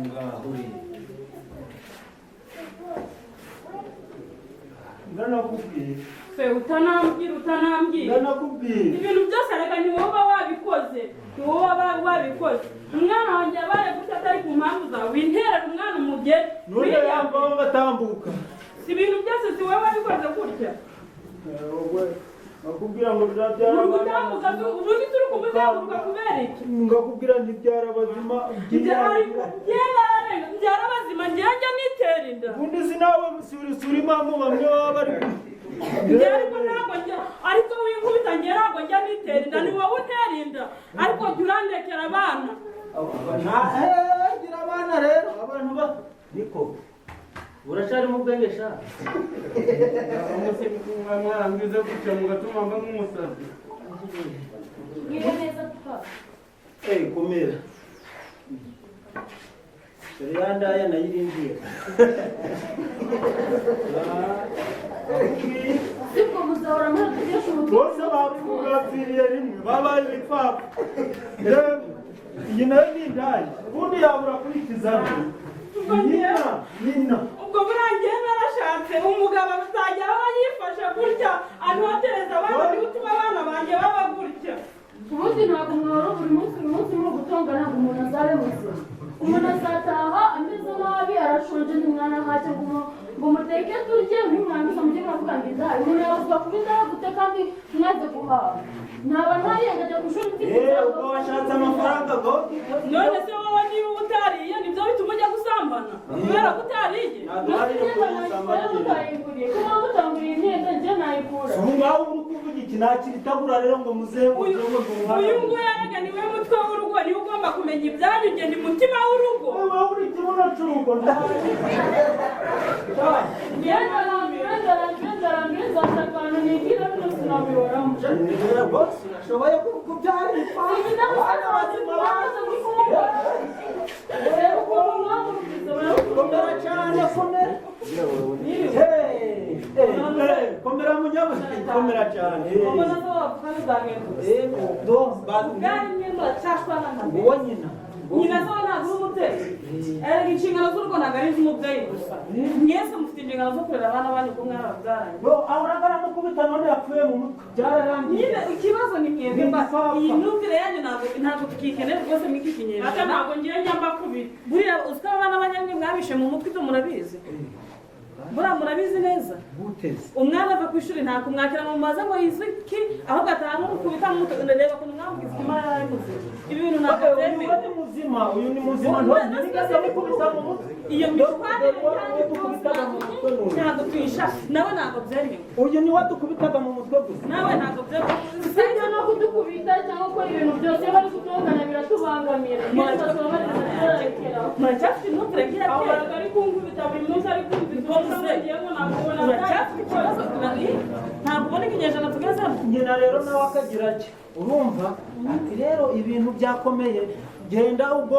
Ngaho rero, ndanakubwiye. Se utanambwira, utanambwira. Ndanakubwiye. Ibintu byose reka, ni wowe uba wabikoze, ni wowe uba wabikoze. Umwana wanjye yabaye gutya atari ku mpamvu zawe. Winterera umwana umugeri. None yamvaho ngatambuka. Si ibintu byose, si wowe wabikoze gutya. Wowe nakubwira ngo byabyara Uri abana gutambuka bazima. Ubundi turi kumuzenguruka kubera iki? Ngakubwira ntibyara bazima. Mbyara bazima, njye nitera inda. Ubundi si nawe suri impamvu bamwe baba bari Njye ariko ntabwo njya, ariko winkubita, njye ntabwo njya nitera inda, ni wowe utera inda, ariko jya urandekera abana. Gira abana rero, abantu ba niko Uracarimo ubwenge sha. Mwarangiza gutya mugatuma mba nk'umusazi. Mwiriwe neza, papa. Eh, komera. Dore ya ndaya nayirindiye. Sibwo muzahora muradukoresha umutwe? Bose bapfiriye rimwe, babaye ibipfapfa. Rero iyi nayo ni indaya, ubundi yabura kurikiza nyina nyina. Ubwo burangiye narashatse umugabo azajya aba yifashe gutya, anotereza abana, niwe utuma abana banjye baba gutya. Ubundi ntabwo mwahora buri munsi, buri munsi muri gutonga, ntabwo umuntu azabe muzima. Umuntu azataha ameze nabi, arashonje, ntimwanahake ngo muteke turye, ntimwarangiza mujye muravuga ngo indaya. Umuntu yabuzwa kuba indaya gute kandi mwaze guhaha? Ntaba ntariye ngajya ku ishuri mfite Eh, inzara. ubwo washatse amafaranga go. None se wowe niba utariye, nibyo bituma ujya gusambana kubera ko utariye? Ntabwo Nasi hari imyenda nayikura, mutayiguriye ko muba mutanguriye imyenda, njye nayikura. Ubu ngaho uri kuvuga iki? Nakira itabura rero ngo muzehe ngo Uyu ngo uyu nguyu erega niwe mutwe w'urugo, niwe ugomba kumenya ibyanyu. Njye ni mutima w'urugo. Wowe uri ikibuno cy'urugo. Njye ndarambiwe, ndarambiwe, ndarambiwe. Nzashaka ahantu nigira, bino sinabihoramo. Rwose urashoboye kubyara Simfite abana gusaza bazima. baza muri kumubona. Reba ukuntu mwamugize. Komera cyane, komera. Hey, hey, hey, komera munyabuzima, komera cyane. Ubona ko wapfa bizagenda. Do Ubwari mwe muracyashwana nka mbere. Uwo nyina. Nyina zo ntabwo uri umubyeyi. Erega inshingano z'urugo ntabwo ari iz'umubyeyi gusa. Mwese mufite inshingano zo kurera abana banyu kuko mwarababyaranye. Bo ahora aramukubita, none yapfuye mu mutwe, byararangiye. Nyine ikibazo ni mwebwe mba Ni iyi myumvire yanyu ntabwo tukikeneye rwose muri iki kinyejana. Ate ntabwo ngiye njya mbakubita. Buriya uziko abana banyamwe mwabishe mu mutwe, ibyo murabizi, buriya murabizi neza. Guteze. Umwana ava ku ishuri, nta kumwakira ngo mumaze ngo yize iki, ahubwo ataha nk'umukubita mu mutwe. Reba ukuntu mwamugize ikimara, yari muzima. Ibi bintu ntabwo Uyu byemewe. ni muzima, uyu ni muzima, ntigeze amukubita mu mutwe. Iyo mishwanire yanyu dukubitaga mu mutwe n'uyu. Ntabwo tuyishaka nawe, ntabwo byemewe. Uyu niwe dukubitaga mu mutwe gusa. Nawe ntabwo byemewe. Sibyo no kudukubita cyangwa gukora ibintu byose, iyo bari kutongana biratubangamira. Mwese basaba bari kutwerekeraho. Muracyafite imyumvire nk'iya kera. Ahoraga ari kunkubita buri munsi, ari kunkubita ubusa, ngiye ngo ntabwo ubona. Uracyafite ikibazo, ntabwo ubona ikinyejana tugezemo. Nyina rero nawe akagira ati: "Urumva," ati, "rero ibintu byakomeye, genda ubwo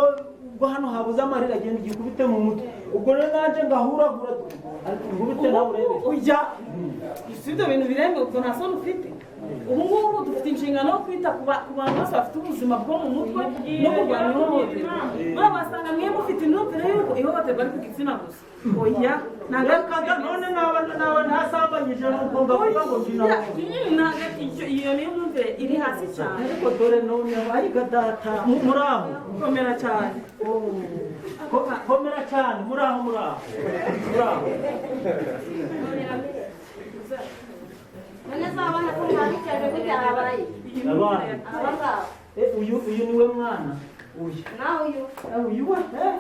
ubwo hano habuze amarira, genda ugikubite mu mutwe." Ubwo rero nanjye ngahuragura, ariko nkubite nawe urebe. Ujya si ibyo bintu biremewe, ubwo nta soni ufite. Ubu ngubu dufite inshingano yo kwita ku bantu bose bafite ubuzima bwo mu mutwe no kurwanya ihohoterwa. Buriya wasanga mwe mufite imyumvire y'uko ihohoterwa ari ku gitsina gusa. Oya, ntabwo ari Reka da, none naba ntasambanyije nuko ngavuga ngo mbyina? Oya, ntabwo iyo niyo myumvire iri hasi cyane. Ariko dore noneho, ariko data, muraho? Komera cyane. Komera cyane, muraho, muraho, muraho. None se abana ko mwabicaje gutya, habaye? Abana. Aba ngaba. Eh, uyu niwe mwana uyu. Nawe uyu. Eh, uyu we, eh.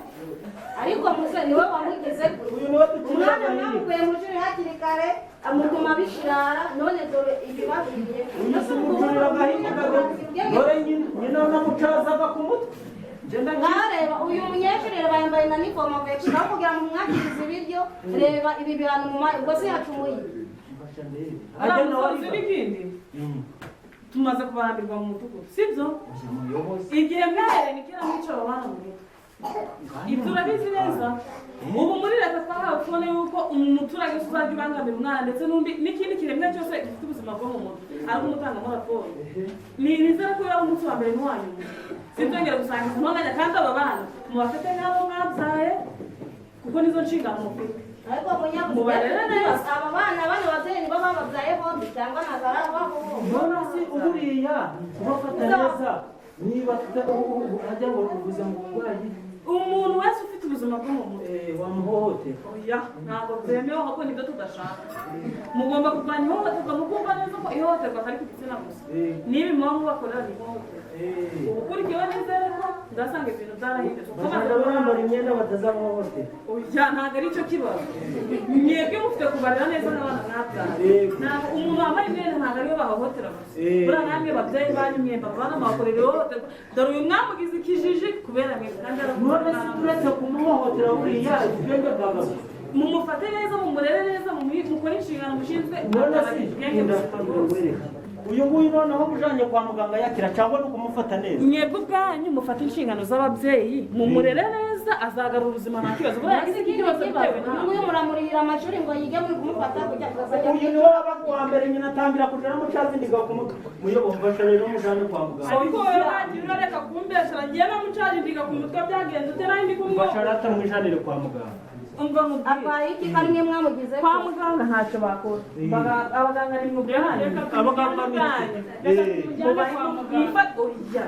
Ariko muze niwe wamugize gutya. Uyu niwe dukinira. Umwana mwamukuye mu ishuri hakiri kare, amutuma bishirara, none dore ibibabwiye. Uyu si umucurira agahinda, dore nyina namucazaga ku mutwe. Ngenda. Nkareba uyu munyeshuri, reba yambaye na nifomo, avuye kwiga, aho kugira ngo mwakirize ibiryo. Reba ibi bihano mu mayi, ubwo se yacumuye? Ajya nawe. Uzi n'ikindi, tumaze kubarambirwa mu mudugudu, sibyo? Umuyobozi. Igihe mwahereye ni kera mwicara abana mu mutwe, ibyo urabizi neza. Ubu muri leta twahawe kubona yuko umuturage wese uzajya ubangamira umwana ndetse n'undi n'ikindi kiremwa cyose gifite ubuzima bwo mu mutwe, ari umutangamo raporo. Ni nizere ko yaba umunsi wa mbere n'uwa nyuma. Sinzongera gusanga izi ntonganya kandi aba bana mubafate nk'abo mwabyaye kuko nizo nshingano mufite. Ariko munyabuzi, Mubarere neza. aba bana, bano babyeyi nibo bababyaye bombi cyangwa ntabwo ari ababo bombi? None se buriya kubafata neza, niba ajya ngo ubuze mu burwayi? Umuntu wese ufite ubuzima bwo mu mutwe Wamuhohotera? Oya, ntabwo byemewe, ahubwo nibyo tudashaka. Mugomba kurwanya ihohoterwa, mukumva neza ko ihohoterwa atari ku gitsina gusa. Niba muba mubakorera ni ihohoterwa. Ubu ukurikiwe, nizere ko nzasanga ibintu byarahindutse kuko Bazajya bambara imyenda batazamuhohotera. Oya, ntabwo ari cyo kibazo. Mwebwe mufite kubarera neza n'abana mwabyaye. Ntabwo umuntu wambaye imyenda ntabwo ariwe bahohotera gusa. Buriya namwe babyeyi banyu mwemba abana mubakorera ihohoterwa. Dore uyu mwamugize ikijiji kubera mwebwe kandi None se turetse kumuhohotera, buriya ubwenge bwagaruka? Mumufate neza, mumurere neza, mukore inshingano mushinzwe. None se Ubwenge buzima bwose. Uyu nguyu noneho ujanye kwa muganga yakira cyangwa ni ukumufata neza? Mwebwe ubwanyu mufate inshingano z'ababyeyi, mumurere neza, azagarura ubuzima nta kibazo. Buriya yagize ikibazo bitewe nawe. Nguyu muramurihira amashuri ngo yige, muri kumufata kujya kuzajya Uyu niwe wabaga uwa mbere, nyina atangira kuja namucazindiga ku mutwe. Muyobo, mfasha rero mujane kwa muganga. Ariko wowe wagiye urareka kumbeshera, ngiye namucagindiga ku mutwe, byagenze ute? Nari ndi Mfasha kumwoga. rata mwijanire kwa muganga. Umva mubwire. Arwaye iki kandi mwe mwamugize? Kwa muganga ntacyo bakora. Abaganga ni mubwanyu. Abaganga ni Tumujyane kwa muganga. Oya,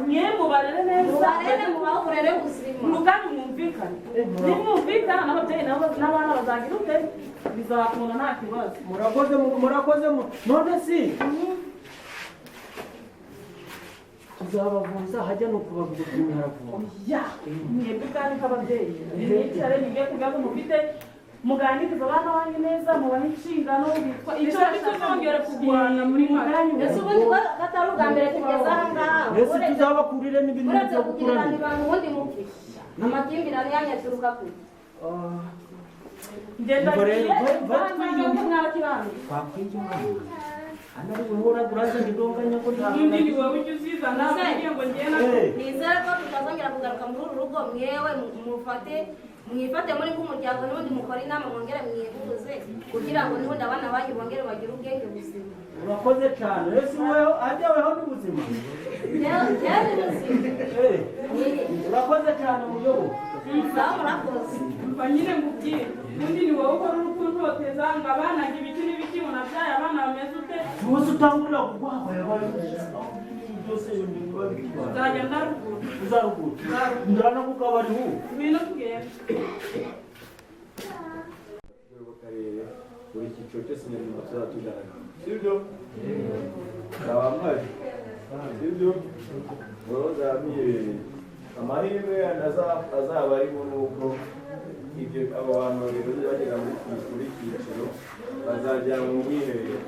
mwe mubarere neza. Mubarere, mubahe uburere buzima. Mugambi mwumvikane. Nimwumvikana n'ababyeyi n'abana bazagira ute, bizakunda nta kibazo. Murakoze, murakoze. None si tuzabavuza hajya no kubavuza haravura? Oya, mwebwe ubwanyu nk'ababyeyi mwicare mwige ku bibazo mufite, muganirize abana banyu neza, mubahe inshingano bitwa Icyo ntituzongere kurwana muri make. Ese ubundi ko atari ubwa mbere tugeze aha ngaha? Mbese tuzabakurire n'ibintu Uretse byo kugirirana gukurana? ibanga, ubundi mupfi amakimbirane yanyu aturuka kure. Ngenda. Ubwo rero, va Mwarakirangiye. Twakwiyunga hano ari guhora uraza ndidonganya ko nta Ubundi ni wowe ujya uzizana kugira ngo ngiye na Nizere ko tutazongera kugaruka muri uru rugo. Mwewe mufate, mwifate muri nk'umuryango, n'ubundi mukore inama, mwongere mwihuze kugira ngo n'ubundi abana banyu bongere bagire ubwenge buzima. Urakoze cyane. Ese weho ajya weho n'ubuzima? Njyewe ni muzima. Urakoze cyane, muyobo. Sawa, murakoze. Mva nyine ngubwire, ubundi ni wowe ukora uri kuntoteza ngo abana ngo ibiki n'ibiki, ngo nabyaye abana bameze ute? Tuzi utangurira kugwagwa yabaye byose biba bitwara. Nzajya ndaruguru. Uzaruguru ndana ku kabari hu. Ngwino tugende. Rwego karere, buri cyiciro cyose nyarwanda tuzaba tugaragara, sibyo? Nzaba mpari, sibyo? Wowe uzaba mwiherereye. Amahirwe yandi azaba arimo ni uko ibyo abo bantu babiri bazajya bagera muri buri cyiciro bazajyanwa mu mwiherero,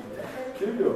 sibyo?